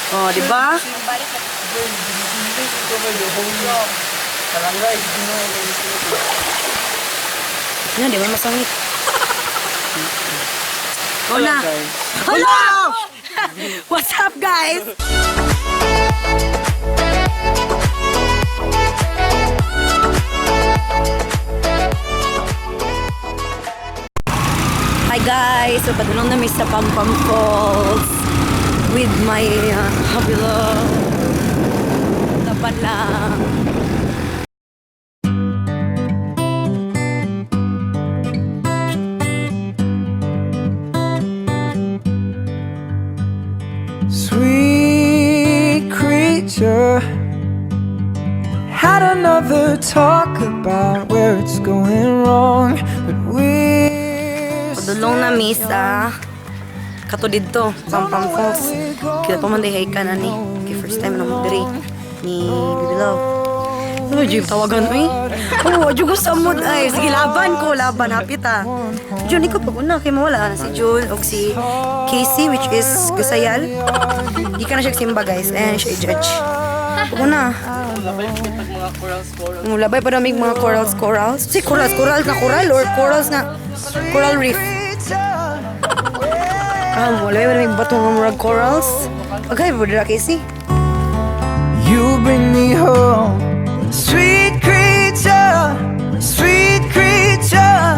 Oh, di ba? Yan, di ba masangit? Oh na. Hello! What's up, guys? Hi guys! So padulong na mi sa Pampam Falls with my happy love. Laban lang. Sweet creature, had another talk about where it's going wrong, but we're Padulong na mi sa kato didto, Pampam Falls. Kaya pa man dihay ka na ni. Okay, first time na mo diri ni Baby Love. Ano, Jim, tawagan mo eh. Oo, oh, ko samod ay. Sige, laban ko, laban. Happy ta. Jun, ikaw pag una, kay mawala na si Jun o si Casey, which is Gasayal. Di ka na siya simba, guys. Ayan siya i-judge. Pag una. Labay pa namin mga corals, corals. Si corals, corals na coral or corals na coral reef. Ah, wala pa namin bato nga murag corals. Okay, budra Casey. You bring me home. Sweet creature, sweet creature.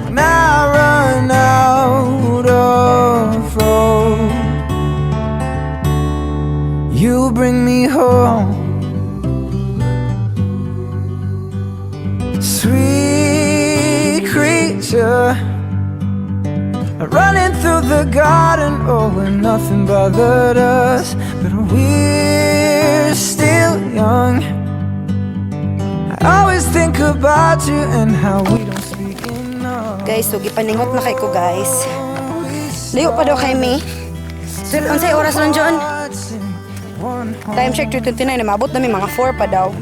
When I run out of road, you bring me home. Sweet creature, running through the garden, oh, when nothing bothered us, but we're still young. I always think about you and how we don't speak enough. Guys, so gipaningot na kay ko, guys. Layo pa daw kay me. So, unsay oras lang, John? Hearts in one home. Time check 3:29, mabot na mi mga 4 pa daw.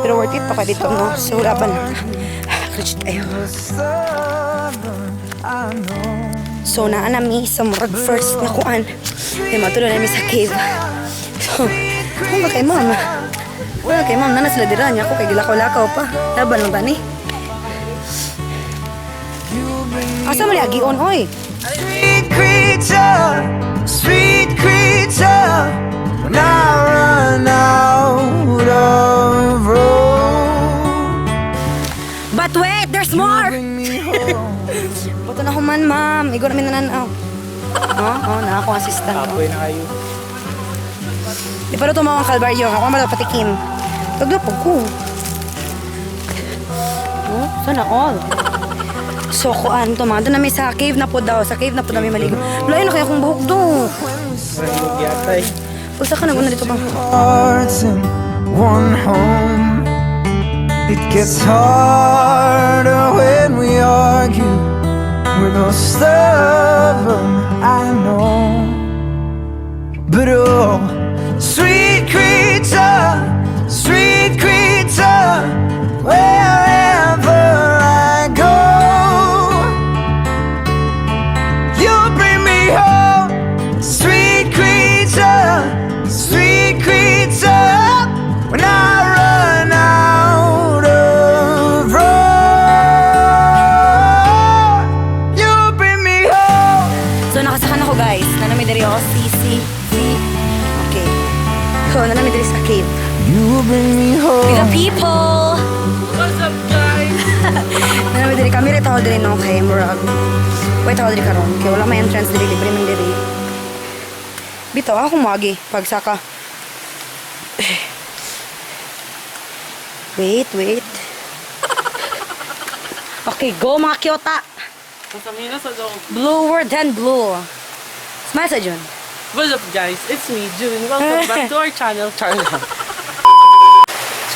Pero worth it pa ka dito, no? So, laban. Legit ayo. Stubborn, I know. So, naa na mi sa murag first na kuan. Kay matulo na mi sa cave. So, kung ba kay ma'am? Wala kay ma'am, nana sila dira niya ako kay gilakaw-lakaw pa. Laban lang tani. Asa man ni agion oy? Sweet creature, sweet creature. When I run out of road, But wait, there's more. bring me home. Buto na human, ma'am. Igo namin nananaw. Oh, oh, na ako assistant. Oh. Apoy na kayo. Di pa ito mga kalbaryo. Ako ang patikim. Tagla po ko. Oh, sana all. So, kuan to mga. Doon namin sa cave na po daw. Sa cave na po namin maligo. Layo na kaya akong buhok do. Mahilog yata eh. Usa ka naguna dito ba? Hearts in one home. It gets harder when we argue. We're both stubborn, I know. But oh, sweet creature, wherever I go, you bring me home. Sweet creature, when I run out of road, you bring me home. So, nakasakan ako guys. Nanami diri ako. C, C, C. Okay. So, nanami diri sa cave. You bring me With the home. people! What's up, guys? Nanami diri kami rin tao diri no kay murag. Wait tao diri karon kay wala may entrance diri, libre man diri. Bitaw ako magi pagsaka. Wait, wait. Okay, go mga kyota. Kasamina sa loob. Bluer than blue. Smile sa Jun. What's up, guys? It's me, June. Welcome back to our channel, Charla.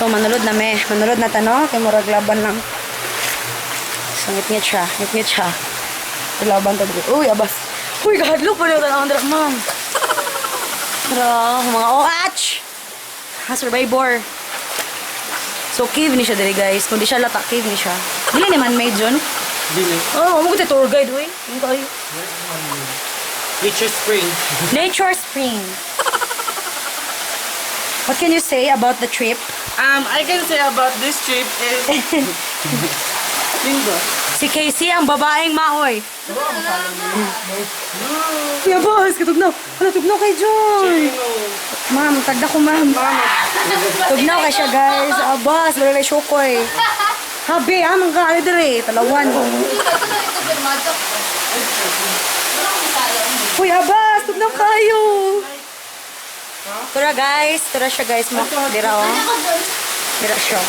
So manulod na me, manulod na tano kay murag laban lang. So ngit-ngit siya, ngit-ngit siya. Laban ta diri. Uy, abas. Uy, kahadlok pa daw tanawon dira, ma'am. Pero mga OH. Ha, survivor. So cave ni siya diri guys. Kung di siya lata, cave ni siya. Dili ni man made Jun. Dili. Oh, mo tour guide uy. Yung kayo. Nature Spring. Nature Spring. What can you say about the trip? I can say about this trip is Lindo. Si Casey ang babaeng maoy. Kuya boss, katugnaw. Hala, tugnaw kay Joy. Ma'am, tagda ko, ma'am. Tugnaw kay siya, guys. Abas, wala na syokoy. Habi, ah, mga kaali dire. Talawan. Uy, abas, tugnaw kayo. Tara, guys. Tara siya, guys. Dira, oh. Dira siya.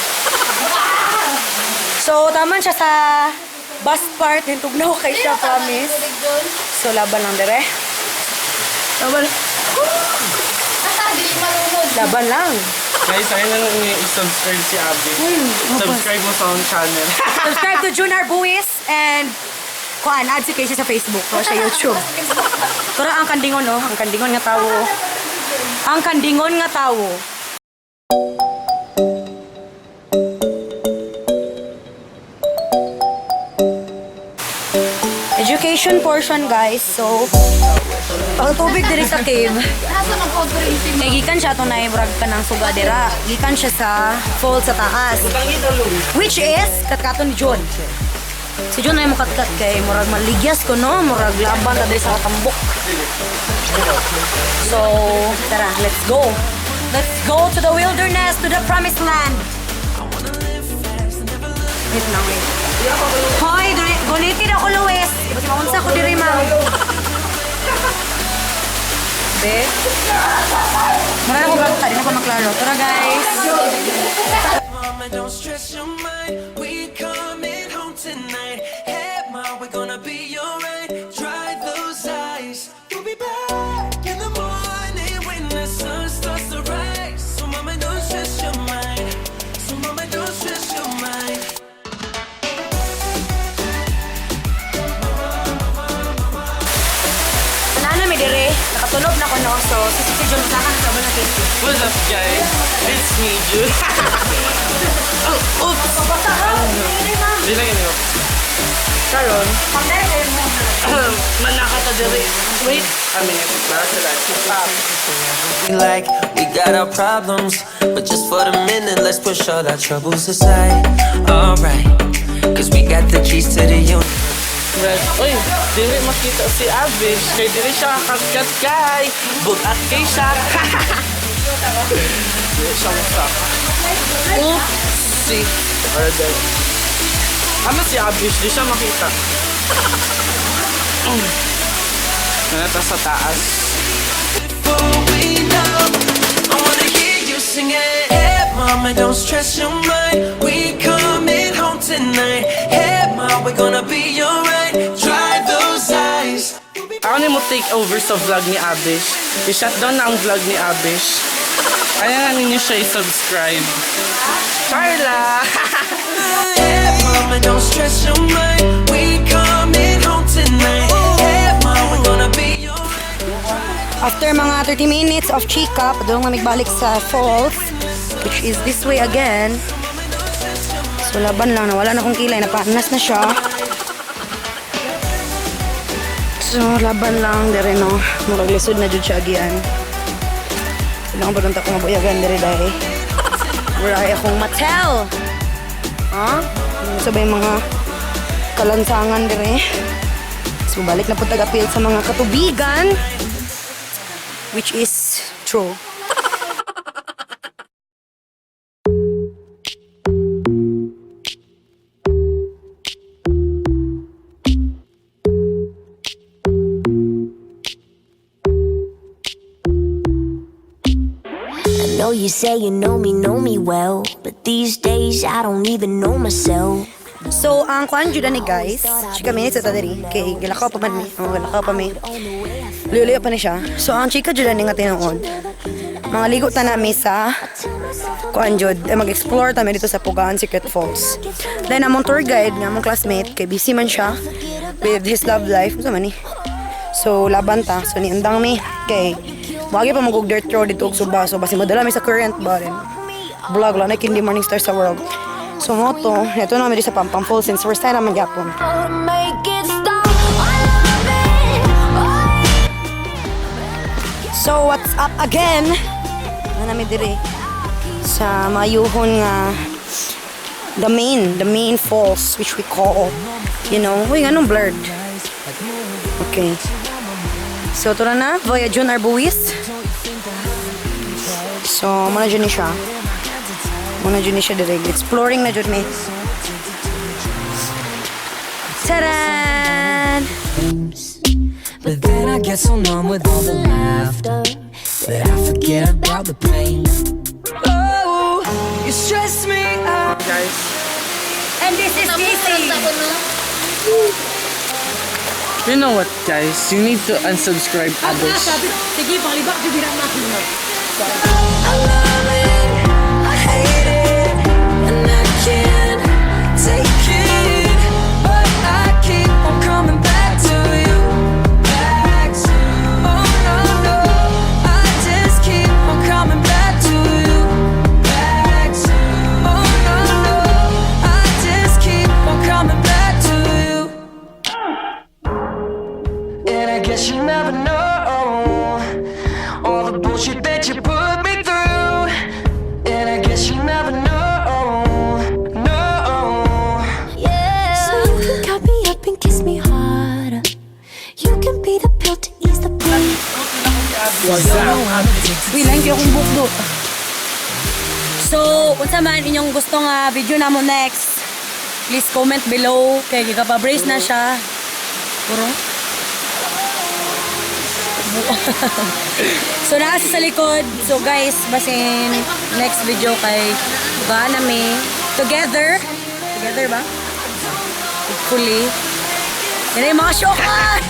So, tama siya sa bus part. Yung tugnaw kay siya, promise. So, laban lang dire. Laban. Laban lang. Guys, ayun na lang i-subscribe si Abby. Subscribe mo sa akong channel. Subscribe to Junar Buwis and kuan, add si Casey sa Facebook o sa YouTube. Tara ang kandingon, oh. Ang kandingon nga tawo. Ang kandingon nga tawo. Education portion, guys. So, ang tubig diri sa cave. Kay gikan siya ato na brag ka ng suga dira. Gikan siya sa fall sa taas. Which is katkaton ni John. Si John ay mukatkat kay murag maligyas ko no, murag laban ta diri sa katambok. So, tara, let's go. Let's go to the wilderness, to the promised land. Wait lang, wait. Hoy, gunitin ako, Luis. Kasi maunsa ko diri, ma'am. Be? Mura na ko bata, di na ko maklaro. Tara, guys. Mama, don't stress your mind. We coming home tonight. Hey, ma, we're gonna be alright. Dry those eyes. We'll be back in the morning when the sun starts to rise. So, mama, don't stress your mind. So, mama, don't stress your mind. Ano mi dire? Nakatunog na ko no. So, si John sa kan sa na Casey. What's up, guys? It's me, June. Oh, oops! Basta ha. Dire ma'am. Di lang yun. Karon, Pangdere kayo mo. manakata diri. Wait a minute. Para sila. Stop. Like we got our problems, but just for the minute, let's push all our troubles aside. Alright, 'cause we got the keys to the universe. Well, uy, dili makita si Abish. Kay dili siya kakatkat kay. Bugat kay siya. Dili siya masak. Oopsie. Alright. Ano si Abish? Di siya makita. Nanata sa taas. Before we know, I wanna hear you sing it. Hey, mama, don't stress your mind. We coming home tonight. Hey, ma, we're gonna be alright. Dry those eyes. Ako na mo take over sa vlog ni Abish. I-shutdown na ang vlog ni Abish. Kaya nga ninyo siya i-subscribe. Carla! Hey, mama, don't stress your mind. We coming home tonight. Hey, ma, we're gonna be alright. After mga 30 minutes of chika, padulong na migbalik sa falls, which is this way again. So laban lang, nawala na akong kilay, napanas na siya. So laban lang dire no, murag lisod na jud siya agian. Kailangan pa ko mabuyagan dire dahil wala ay akong matel. Ha? Sa ba yung mga kalansangan dire? So balik na po taga-appeal sa mga katubigan, which is true. I know you say you know me well, but these days I don't even know myself. So, ang kuan jud ani guys, chika minutes sa diri kay gilakaw pa man mi. Oh, gilakaw pa mi. Luyo pa ni siya. So, ang chika jud ani nga tinuod. Mga ligo ta nami sa kuan jud, eh, mag-explore ta mi dito sa Pugaan Secret Falls. Then among tour guide nga among classmate kay busy man siya with his love life. Unsa man ni? So, laban ta. So, niandang mi kay wagi pa mag dirt road dito og suba. So, basi madala mi sa current ba rin. Vlog lang na kindi morning star sa world. So, mo to, ito namin dito sa Pampang Falls since first time naman gyapon. Make it stop. I love it. So, what's up again? Naa na mi diri sa mayuhon nga the main falls, which we call. Uy, anong blurred? Okay. So, ito na na, via June Arbuis. So, mao na jud ni siya. Mao na jud ni siya dire. Exploring na jud mi. Taran! But then I get so numb with all the laughter that I forget about the pain. Oh, you stress me out. Guys, And this is Casey! You know what, guys? You need to unsubscribe Abish. Sige, palibak, jud na. I love it, I hate it, and I can't take it. But I keep on coming back to you. Back to Oh no, I just keep on coming back to you. Back to Oh no, I just keep on coming back to you. And I guess you never know all the bullshit that you put me through. And I guess you never know, no. So you can cut me up and kiss me harder. You can be the pill to ease the pain. Uy, lain kayo akong bukdo. So, unsa man inyong gusto nga video namo next, please comment below kay gigapa-brace na siya. Puro. So naa sa likod. So guys, basin next video kay ba nami together. Together ba? Hopefully. Yan ay mga syokay!